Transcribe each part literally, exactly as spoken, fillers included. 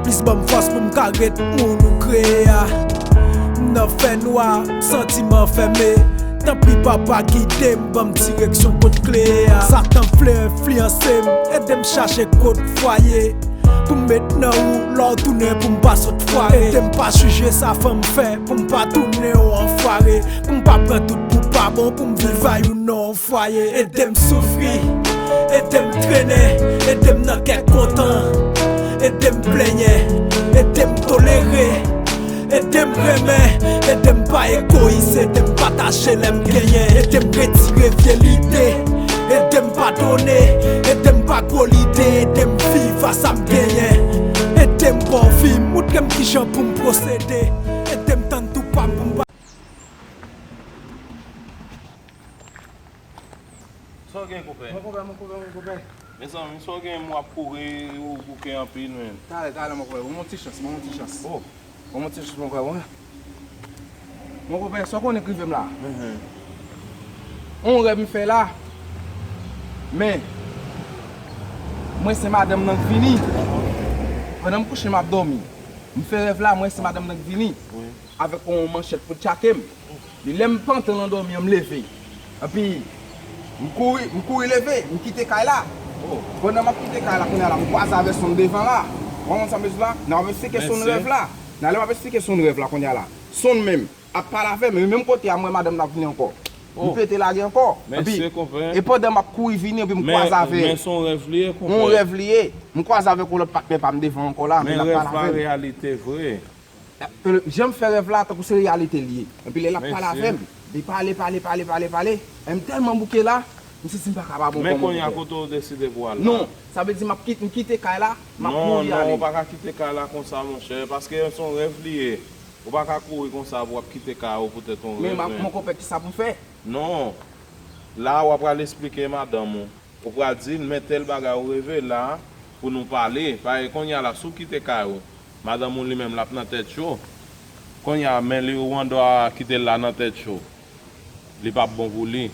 Plis ban m fòs pou m ka ret moun ou kreye a. M nan fènwa, m santi m anfème. Tanpri papa gide m, ban m direksyon kot kle a. Satan vle enfliyanse m, ede m chache kot fwaye. Pou m met nan ou, lè w tounen pou m pa sot fware. Ede m pa jije sa fanm fè, pou m pa tounen yon anfware. Pou m pa pran tout pou pa bon, pou m viv a yon non fwaye. Ede m soufri, ede m trennen, ede m nan kè kontan. Ede m plenyen, ede m tolere. Ede m renmen, ede m pa egoyis, ede m pataje lè m genyen. Ede m retire vye lide, ede m padone. Ede m pa gwo lide, ede m viv a sa m genyen. Ede m ba w vi, montre m kijan pou m pwosede. Ede m tann tou pa m pou m pa Sa w gen, konpè? Mon konpè, mon konpè, mon konpè. Mezanmi, sa w gen, m w ap kouri, ou bouke anpil, men. Talè, talè, mon konpè. Ban m yon ti chans, ban m yon ti chans. Oh. Ban m yon ti chans, mon konpè, wi. Mon konpè, sa w konnen k rive m la? Mhm. On rèv m fè la, men, mwen se madanm nan k vini. Pandan m kouche, m ap dòmi. M fè rèv la, mwen se madanm nan k vini. Wi. Avèk yon manchèt pou l tchake m. Li lè m pantan nan dòmi an, m leve. Epi, m kouri, m kouri leve, m kite kay la. Oh. Pandan m ap kite kay la, kounye a la, m kwaze avè Sonn devan la. Ou konprann sa m vle di la? N ap esplike Sonn rèv la. Nan lè m ap esplike Sonn rèv la kounye a la. Sonn menm ap pale avè m, e menm kote a, m wè madanm nan ap vini ankò. M pete lage ankò. Epi, e pandan m ap kouri vini, epi m kwaze avè. Men, men se yon rèv li ye, konpè. Yon rèv li ye. M kwaze avèk yon lòt patnè pa m devan ankò la, men l ap pale avè m. Men rèv pa reyalite vre. Jan m fè rèv la, tankou se reyalite l ye. Epi lè l ap pale avè m, li pale, pale, pale, pale, pale. E m tèlman bouke la, m santi m pa ka pa bon kò, mon konpè. Men kounye a, kote w deside pou w al la? Non, sa vle di m ap kit-, m kite kay la, m ap kouri ale. Non, non, ou pa ka kite kay la konsa, monchè, paske se yon rèv li ye. Ou pa ka kouri konsa pou w ap kite kay ou poutèt yon rèv, men. Men, mon konpè, kisa pou m fè? Non. La, w ap pral esplike madanm ou. Ou pral di l, men tèl bagay ou reve la pou nou pale. Paske kounye a la, si w kite kay ou, madanm ou li menm l ap nan tèt cho. Kounye a, men li ou andwa kite l la nan tèt cho. Li p ap bon pou li.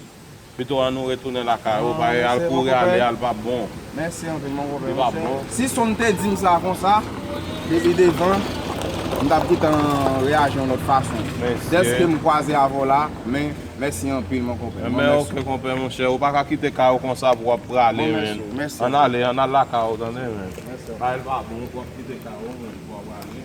Pito ann nou retounen lakay ou, paske al kouri ale a, l p ap bon. Mèsi anpil, mon konpè. Li p ap bon. Si Sonn te di m sa konsa, depi devan, m t ap gentan reyaji yon lòt fason. Dèske m kwaze avè w la, men Mèsi anpil, mon konpè. Enben, oke, konpè, monchè. Ou pa ka kite kay ou konsa pou w ap prale, men. Ann ale, ann al lakay ou, tande, men. Bagay l pa bon, ou p ap kite kay ou, men, pou w ap prale.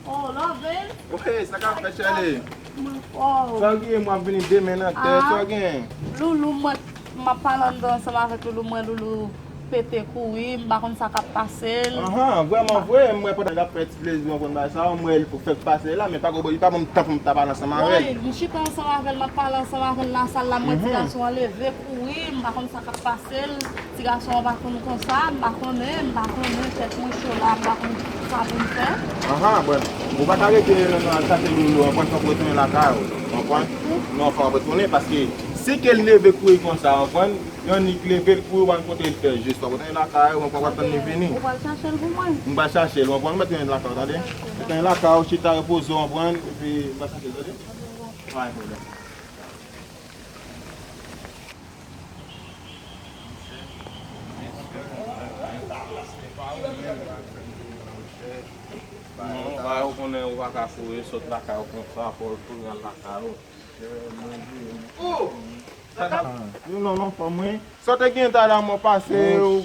Oh, Love. Wi, sa k ap fèt, cheri? Mwen fò. Sa w gen, m ap vini demen nan tèt, sa w gen? Loulou, mwen, m ap pale anndan ansanm avèk Loulou, mwen, Loulou pete kouri, m pa konn sa k ap pase l. Ahan, vrèman vre, m wè pandan l ap fè ti plezi, w konn bagay sa, m wè l fèk pase la, men pa gen, li pa ban m tan pou m ta pale ansanm avè l. Wi, m chita ansanm avè l, m ap pale ansanm avè l nan sal la, m wè ti gason an leve kouri, m pa konn sa k ap pase l. Ti gason an pa konn konsa, m pa konnen, m pa konnen, tèt mwen cho la, m pa konn sa pou m fè. Ahan, bon. Ou pa ka rete nan al chache Loulou, w konprann, fòk w retounen lakay ou, w konprann? Non, fòk w retounen, paske si ke l leve kouri konsa, w konprann, yon nèg leve l kouri, w pa konn kote l fè jis, fòk w retounen lakay ou, w konprann, w ap tann li vini. Ou pral chache l pou mwen? M pral chache l, w konprann, ou mèt retounen lakay ou, tande? Retounen lakay ou, chita repoze w, w konprann, epi m pral chache l, tande? Pa gen pwoblèm. Non, bagay ou konnen ou pa ka kouri sot lakay ou konsa, fò w tounen al lakay ou. Non, non, non, fò mwen. Sa w te gen talè a, mwen pase ou.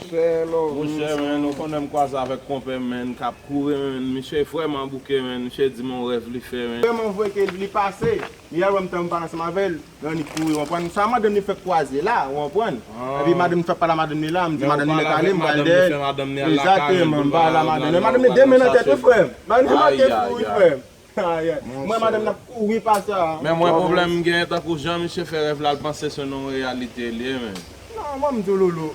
Monchè, men, ou konnen m kwaze avèk konpè m, men, k ap kouri, men, misye vrèman bouke, men, misye di m yon rèv li fè, men. Vrèman vre ke li pase. Li al wè m tan m pale ansanm avè l, l annik kouri, w konprann? Sa madanm li fèk kwaze la, w konprann? Epi madanm li fèk pale a madanm li la, m di madanm li lèt ale, m pral dèyè l. Egzakteman, m pale a madanm li. Madanm li demen nan tèt wi, frè m. Madanm li manke fou wi, frè m. Ay, ay. Mwen, madanm nan ap kouri pase a. Men mwen, pwoblèm m gen, tankou jan misye fè rèv la, l panse se yon reyalite l ye, men. Non, mwen, m di w, Loulou,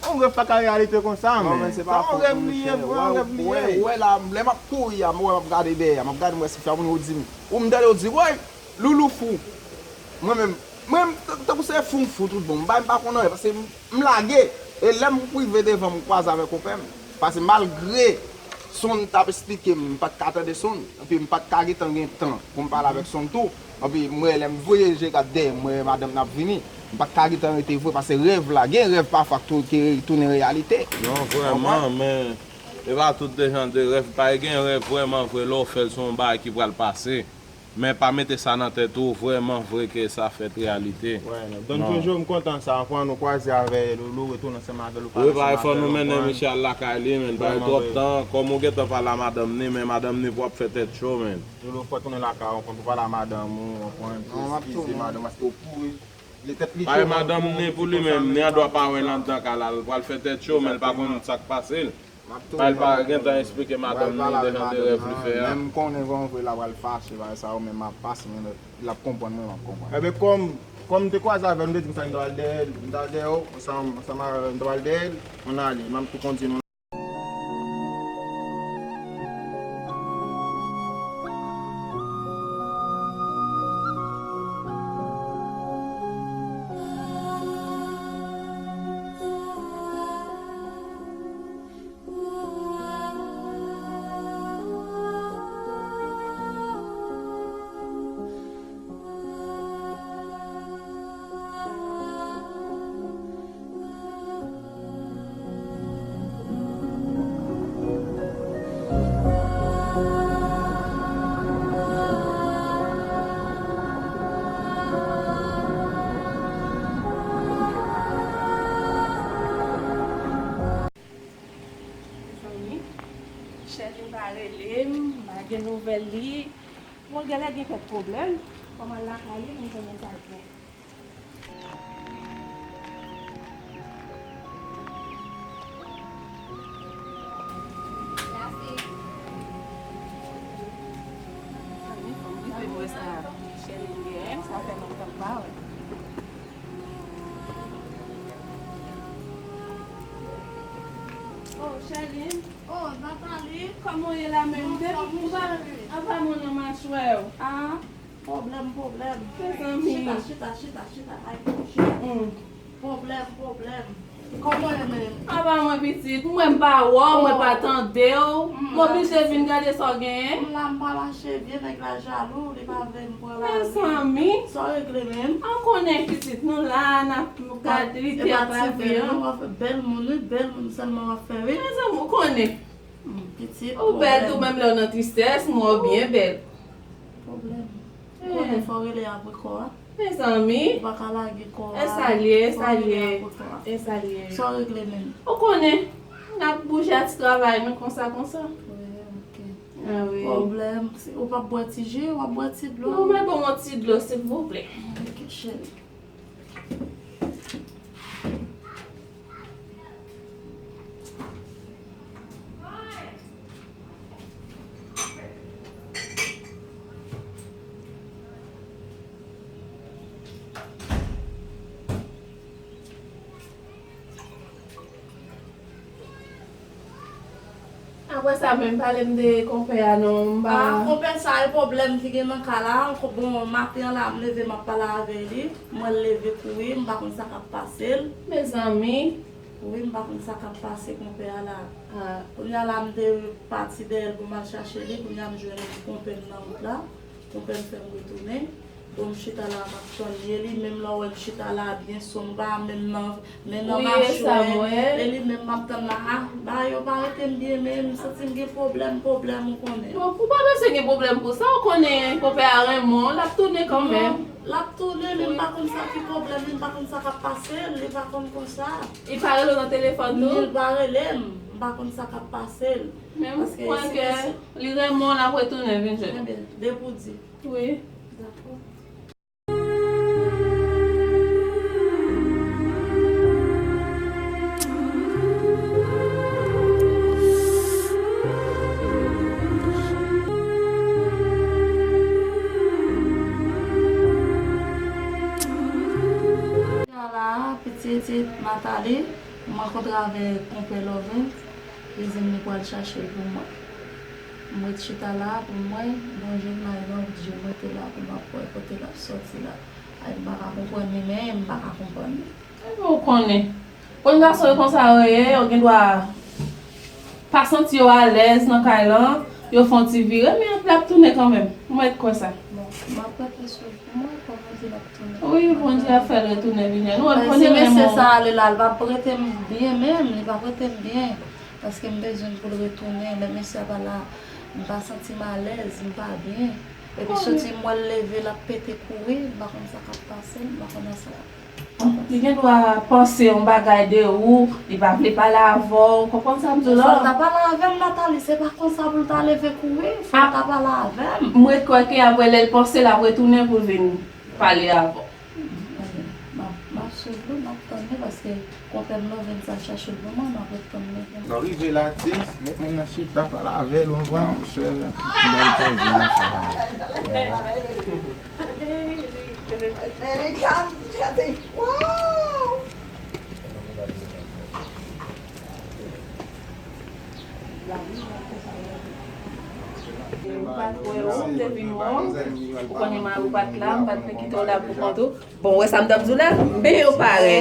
yon rèv pa ka reyalite konsa, men. Non, men se pa fo, monchè. Yon rèv li ye, yon rèv li ye. Ou wè la, lè m ap kouri a, m wè m ap gade dèyè, m ap gade, m wè si fè moun yo di m, ou m tande yo di, woy, Loulou fou. Mwen menm, mwen menm, tan-, tankou se fou m fou tout bon. M pa, m pa konn anyen, paske m, m lage. E lè m rive devan, m kwaze avèk konpè m. Paske malgre Sonn t ap esplike m, m pa t ka tande Sonn. Epi m pa t ka gentan gen tan pou m pale avèk Sonn tou. Epi m wè lè m voye je gade dèyè m, m wè madanm nan ap vini. M pa t ka gentan rete vre, paske rèv la, gen rèv pafwa k tou- ki tounen reyalite. Non, vrèman, men e pa tout de jan de rèv. Pa gen rèv vrèman vre, lè w fè l, se yon bagay ki pral pase. Men pa mete sa nan tèt ou vrèman vre ke sa fèt reyalite. Wè, non. Donk, Jojo, m kontan sa. Anfwa, nou kwaze avè Loulou, retounen ansanm avè l, ou pale ansanm avè l, ou konprann? Wi, bagay fò nou mennen misye al lakay li, men pa gen twòp tan. Kòm ou gentan pale a madanm ni, men madanm ni pou ap fè tèt cho, men. Loulou, fò tounen lakay ou, konprann, pou pale a madanm ou, ou konprann, pou eskize madanm, paske ou kouri. Li tèt li cho, madanm ni pou li menm, ni andwa pa wè l anndan kay la, l pral fè tèt cho, men l pa konn sa k pase l. Kay pa gentan esplike madanm ni de jan de rèv li fè a. Men m konnen vre vre la pral fache, bagay sa yo, men m ap pase, men l ap konprann mwen, m ap konprann. Enben, kòm, kòm m te kwaze avè l, m te di m sa, m t al dèyè l, m t al dèyè w, ansanm, ansanm avè l, m t al dèyè l, ann ale, m ap tou kondui nou. Mezanmi, Sherline pa rele m, m pa gen nouvèl li. Bon, genlè gen kèk pwoblèm. Fò m al lakay li pou m konnen sa k gen. Mezanmi, fò m rive m wè sa Sherline genyen, sa fè lontan m pa wè. Oh, Sherline. Oh, Nathalie. Kòman w ye la menm? Depi ou pa, apa moun nan mach wè w? Ah, pwoblèm, pwoblèm. Mezanmi. Chita, chita, chita, chita. Ay, chita. Hmm. Pwoblèm, pwoblèm. Kòman w ye menm? Apa mwen pitit, mwen pa wè w, mwen pa tande w. M oblije vin gade sa w genyen. M la, m pa mache, vye nèg la jalou, li pa vle m pran lari. Mezanmi. Sa w regle menm? An konnen pitit, nou la, n ap gade li tèt lavi an. W ap fè bèl moun, wi, bèl moun sèlman w ap fè, wi. Mezanmi, ou konnen. Hmm, pitit, ou bèl tou, menm lè w nan tristès, m wè w byen bèl. Pwoblèm. Ou konnen fò w rele abrikò a. Mezanmi. Ou pa ka lage kò a. E sa l ye, e sa l ye. Fò w rele abrikò a. E sa l ye. Sa w regle menm? Ou konnen, n ap bouje a ti travay nou konsa, konsa. Wi, ok. Ah wi. Pwoblèm, ou p ap bwè ti ji, w ap bwè ti dlo? Non, mwen ban w yon ti dlo, silvouplè. Ok, cheri. Apre sa menm, pale m de konpè a non, m pa... Ah, konpè sa, e pwoblèm ki gen nan ka la. Bon, maten an la, m leve, m ap pale avè li. M wè l leve kouri, m pa konn sa k ap pase l. Mezanmi. Wi, m pa konn sa k ap pase konpè a la. Ah. Kounye a la, m te pati dèyè l pou m al chache li. Kounye a, m jwenn konpè m nan wout la. Konpè m fè m retounen. Bon, m chita la, m ap tann li. E li menm, lè w wè m chita la, byen sonm, m pa menm nan, men nan machwè. E li menm, m ap tann la. Ah, bagay yo pa rete m byen, men m santi m gen pwoblèm, pwoblèm, ou konnen. Bon, ou pa bezwen gen pwoblèm pou sa, ou konnen konpè a renmen w, l ap tounen kanmenm. Non, l ap tounen, men m pa konn sa ki pwoblèm li, m pa konn sa k ap pase l, li pa konn konsa. Li pa rele w nan telefòn tou? Li pa rele m, m pa konn sa k ap pase l. Men m kwè ke li renmen w, l ap retounen vin jwenn ou. Ebyen, depi w di. Wi. Dakò. Ala, pitit Nathalie, m rankontre avèk konpè Love. Li di m li pral chache l pou mwen. M ret chita la pou m wè, bon, je m la, e lòt je m rete la pou m ap wè kote l ap sòti la. Ay, m pa ka konprann li, men m pa ka konprann li. Ebyen, ou konnen. Konn gason yo konsa yo ye, yo gen dwa Pa santi yo alèz nan kay lan, yo fè yon ti vire, men l ap tounen kanmenm. Ou mèt kwè sa. Bon, m ap rete sou pou mwen, pou Bondye l ap tounen. Wi, Bondye ap fè l retounen vini. Nou, l konnen mesye sa ale la, l p ap rete m byen menm, li p ap rete m byen. Paske m bezwen pou l retounen. Lè mesye a pa la, m pa santi m alèz, m pa byen. Epi soti m wè l leve, l ap pete kouri, m pa konn sa k ap pase, m pa konn sa. Li gen dwa panse yon bagay de ou, li pa vle pale avè w, ou konprann sa m di w la? Fò l ta pale avè m, Nathalie, se pa konsa pou l ta leve kouri, fò l ta pale avè m. M ret kwè ke apre lè l panse, l ap retounen pou l vin pale avè w. M ap, m ap swiv li, m ap tann li, paske konpè m Lovens al chache l pou mwen, m ap ret tann li. Lè w rive la, di, met moun nan chita, pale avè l, ou konprann, monchè. Bèl koze, monchè. Ou pa t wè ou, m te vin wè w. Ou konnen mari w pa t la, m pa t vle kite w la pou kont ou. Bon, ou wè sa m t ap di w la? Men yo parèy.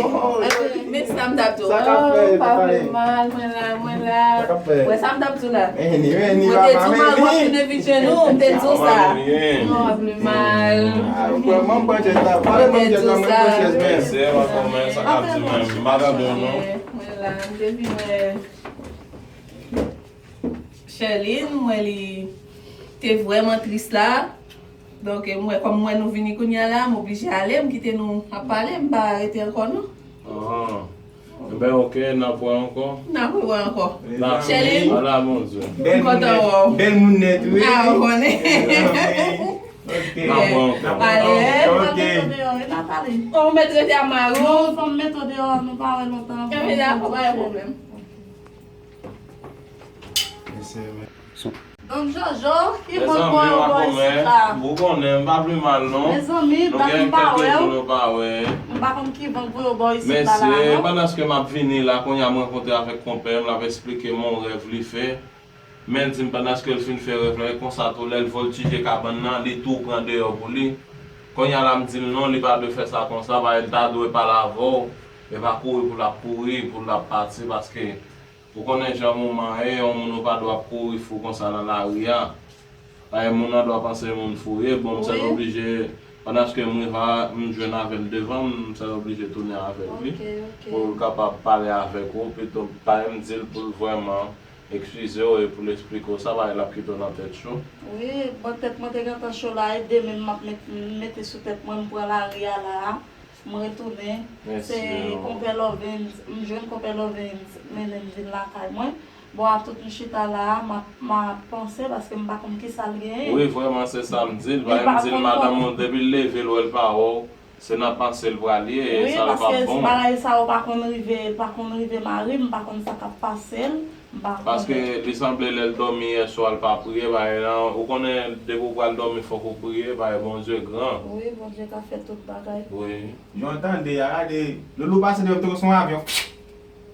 Men sa m t ap di w. Oh, pa vle mal, mwen la, mwen la. Ou wè sa m t ap di w la? Mwen te di w mari w ap vin evite nou, m te di w sa. Non, pa vle mal. Mwen te di w sa. Mwen la, m te vin wè Sherline, m wè li te vrèman tris la. Donk, m wè, kòm m wè nou vini kounye a la, m oblije ale, m kite nou ap pale, m pa rete ankò, non. Ah. Enben, oke, n ap wè ankò. N ap wè ankò. Sherline, ala Bondye. M kontan wè w. Bèl moun nèt, wi. Ah, ou konnen. N ap wè ankò. Ale. Oke. Ou mèt rete a mari w. Non, fò m mete w deyò, nou pa wè lontan. Enben, dakò, pa gen pwoblèm. Mesye, men. Don Jojo, ki van k voye w bò isit la? Ou konnen, m pa vle mal non. Mezanmi, bat m pa wè w. M pa konn ki van k voye w bò isit la la non. Mesye, pandan ke m ap vini la, kounye a m rankontre avèk konpè m, l ap esplike m yon rèv li fè. Men l di m pandan ke l fin fè rèv la, e konsa tou lè l vòltije kabann nan, li tou pran deyò pou li. Kounye a la m di l non, li pa dwe fè sa konsa, paske l ta dwe pale avè w, e pa kouri pou l ap kouri, pou l ap pati, paske ou konnen jan moman ye, yon moun ou pa dwe ap kouri fou konsa nan lari a. Paske moun nan dwe panse moun fou ye, bon, m sèl oblije, pandan ke m rive a, m jwenn avè l devan m, m sèl oblije tounen avèk li, pou l kapab pale avèk ou, pito, paske m di l pou l vrèman eskize w e pou l esplike w sa, paske l ap kite w nan tèt cho. Wi, bon, tèt mwen te gentan cho la, e de men m ap met, mete sou tèt mwen, m pran lari a la a. M retounen. Se konpè Lovens, m jwenn konpè Lovens mennen m vin lakay mwen. Bon, a tout m chita la a, m ap, m ap panse, paske m pa konn kisa l genyen. Wi, vrèman, se sa m di l. Paske m di l, madanm ou, depi l leve, l wè l pa wè w, se nan panse l pral ye, e sa l p ap bon. Wi, paske bagay sa yo pa konn rive, pa konn rive mari m, m pa konn sa k ap pase l, m pa konnen. Paske li sanble lè l dòmi yèswa, l pa priye, bagay lan, ou konnen, depi w pral dòmi, fòk ou priye, paske Bondye gran. Wi, Bondye ka fè tout bagay. Wi. Jan w tande a, gade, Loulou pase devan m tankou se yon avyon.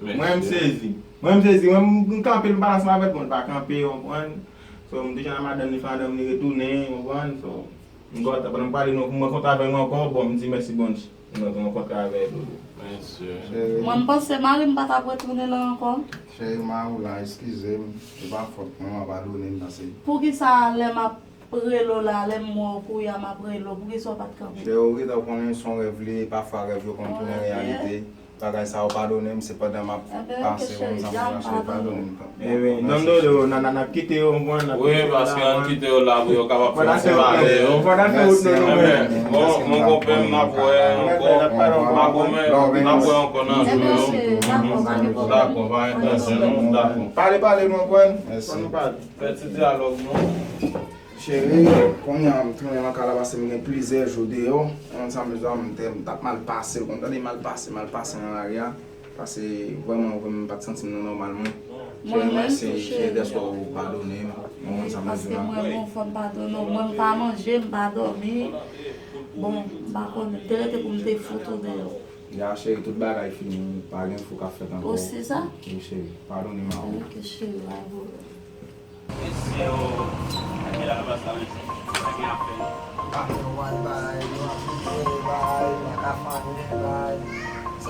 Mwen menm sezi. Mwen menm sezi. Mwen menm m kanpe, m pale ansanm avè l, bon, l pa kanpe, w konprann? So, m deja nan madanm li, fè madanm li retounen, w konprann? So, m kontan, pandan m pale, nou, m rankontre avè nou ankò, bon, m di mèsi Bondye. M rankontre avè Loulou. Mèsi. Mwen, m panse mari m pa t ap retounen la ankò. Cheri, mari w la, eskize m. Se pa fòt mwen, m abandone m, pase. Poukisa lè m ap rele w la, lè m wè w kounye a m ap rele w, poukisa w pa t kanpe? Cheri, ou gentan konnen se yon rèv li ye, pafwa rèv yo konn tounen reyalite. Bagay sa yo padone m, se pandan m ap pase yon zanmi nan cheri, padone m. Ebyen, Don Dodo, n a, n a, n ap kite yo, mwen, n ap kite yo la. Wi, paske ann kite yo la pou yo kapab fè yon ti pale yo. Fò n al fè wout nou, nou menm. Bon, mon konpè, m ap wè ankò. M ap wè, m ap wè ankò nan jou yo. Dakò, pa gen pwoblèm. Dakò, pa gen pwoblèm, non, dakò. Pale, pale, nou konprann? Fò nou pale. Fè ti dyalòg, non. Cheri, kounye a m tounen lakay la paske m gen plizyè jou deyò. Ou konn sa m bezwen, m te, m t ap mal pase, ou konn tande mal pase, mal pase nan lari a. Paske vrèman, vrèman, m pa t santi m nan nòmal mwen. Cheri, mèsi, cheri, dèske ou padone m. Ou konn sa m bezwen la. Paske mwen, bon, fò m padone w. Mwen, m pa manje, m pa dòmi. Bon, m pa konnen. M te rete pou m te fout ou deyò. Ya, cheri, tout bagay fini. Pa gen fou k ap fèt ankò. O, se sa? Wi, cheri. Padone m ankò. Ok, cheri, pa gen pwoblèm. Mesye, o, kenbe la nan plas la, mesye. Pa gen afè. Afè w al bay, yo ap monte bay, yo pa ka fane bay. Sa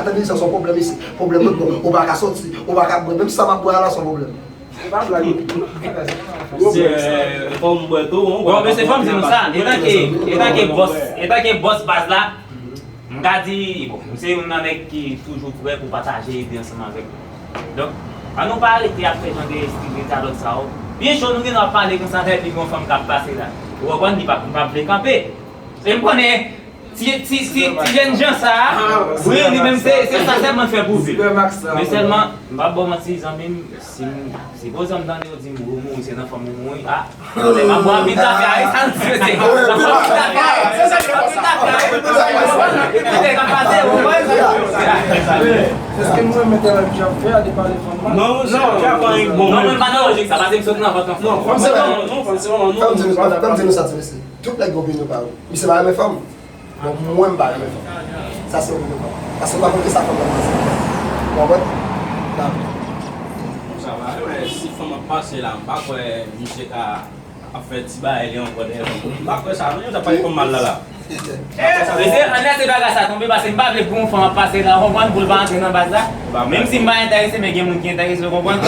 ka tann li, sa se yon pwoblèm isi. Pwoblèm lòt bò. Ou pa ka soti, ou pa ka bwè. Menm sa m ap bwè a la, se yon pwoblèm. Se pa blag. Se, euh, fò m bwè tou, bon, men se fò m di nou sa, etanke, etanke bòs, etanke bòs baz la, m ka di, bon, m se youn nan nèg ki toujou prè pou pataje ide ansanm avèk nou. Donk, ann nou pa rete ap fè jan de stil de dyalòg sa yo. Byen cho nou gen dwa pale konsa, fè li gon fanm k ap pase la. Ou konprann, li p ap, li p ap vle kanpe. E m konnen, ti, ti, ti, ti jènjan sa a, wi, li menm se, se sa sèlman l fè pou viv. Men sèlman, m p ap ba w manti, zanmi m, si m, sipoze m tande yo di m ou mouri, se nan fanm ou mouri, a, m ap bwè anpil zafè a, wi, sa m di, mesye. M ap bwè anpil zafè a, wi. Anpil zafè a, wi. Kote k ap pase, ou konprann? Èske nou renmen travay Djab fè a de pale fanm la? Non, non, Djab pa yon bon. Non, men m pa nan lojik sa, pase m sot nan vant anfan. Non, fanm se yon, non, fanm se yon, non. Fanm di nou, fanm di nou sa, ti mesye. Tout nèg gen opinyon pa yo. Misye pa renmen fanm. Bon, mwen, m pa renmen fanm. Sa se opinyon pa m. Paske m pa konn kisa fanm nan panse. Ou konprann? Dakò. Bon, sa va, men si fanm ap pase la, m pa kwè misye ka ap fè ti bagay li ankò dèyè fanm. M pa kwè sa, non, yo t ap pale fanm mal la, la. Mesye, ann lèse bagay sa tonbe, paske m pa vle pou yon fanm ap pase la, ou konprann, pou l pa antre nan baz la. Menm si m pa enterese, men gen moun ki enterese, ou konprann?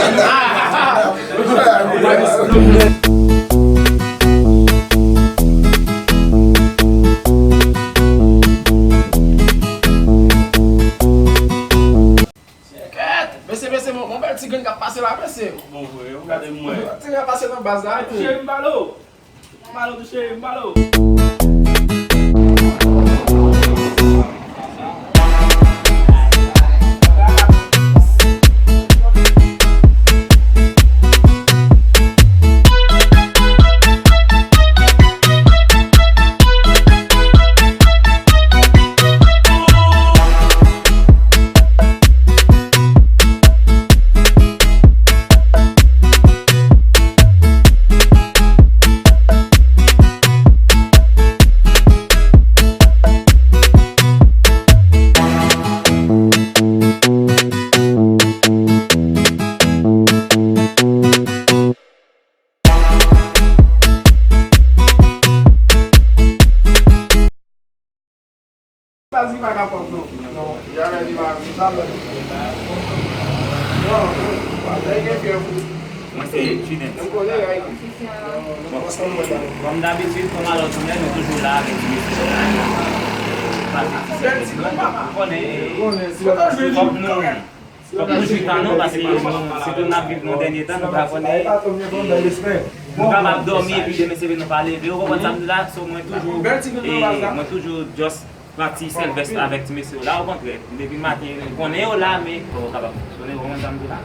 Kèt! Mesye, mesye, mon, mon bèl ti grenn k ap pase la, mesye. Bon, vre, ou gade mwen. Ti grenn ap pase nan baz la, wi. Cheri, m ba l ou. M ba l ou tou, cheri, m ba l ou. Baz li pa kapab, non. Non, jamè li pa, li pa bèl. Non, non, pa fè gen fyèv. Mwen se Trident. M konnen, ay. Bon, kòm dabitid, kòm alò tounen, nou toujou la avèk ti mesye yo la. Pase ti mesye yo. Ou konnen, fòk nou Fòk nou jwi tan nou, paske nou, sitou n ap viv nan dènye tan, nou pa konnen, e, nou kapab dòmi epi demen se vre nou pa leve, ou konprann sa m di la? So, mwen toujou, e, mwen toujou just pran ti sèl vès la avèk ti mesye yo la, okontrè, depi maten, m konnen yo la, men, bon, ou kapab sonnen, ou konprann sa m di la?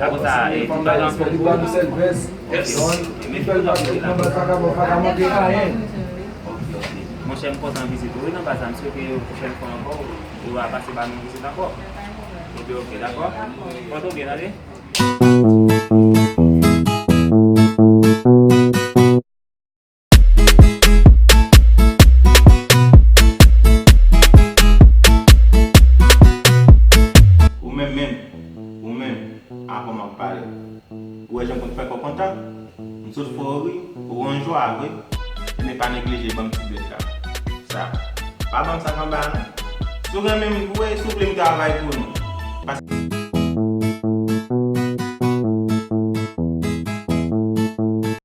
Apre sa, e, tout bagay anfòm pou ou? Yes. E, men tout bagay la. Ok, ok. Monchè, m kontan vizit ou, wi, nan baz la, m swete pwochèn fwa ankò, ou va pase ba nou vizit ankò. Epi, ok, dakò? Pòte w byen, tande? Ou menm menm, ou menm, avan m ap pale. Ou wè jan konn fè kò kontan? M sot fè w ri, ou anjwa vre. Ebyen pa neglije ban m ti bèt la. Sa. Pa ban m sa k anba a non. Si w renmen m vre, si w vle m travay pou nou. Paske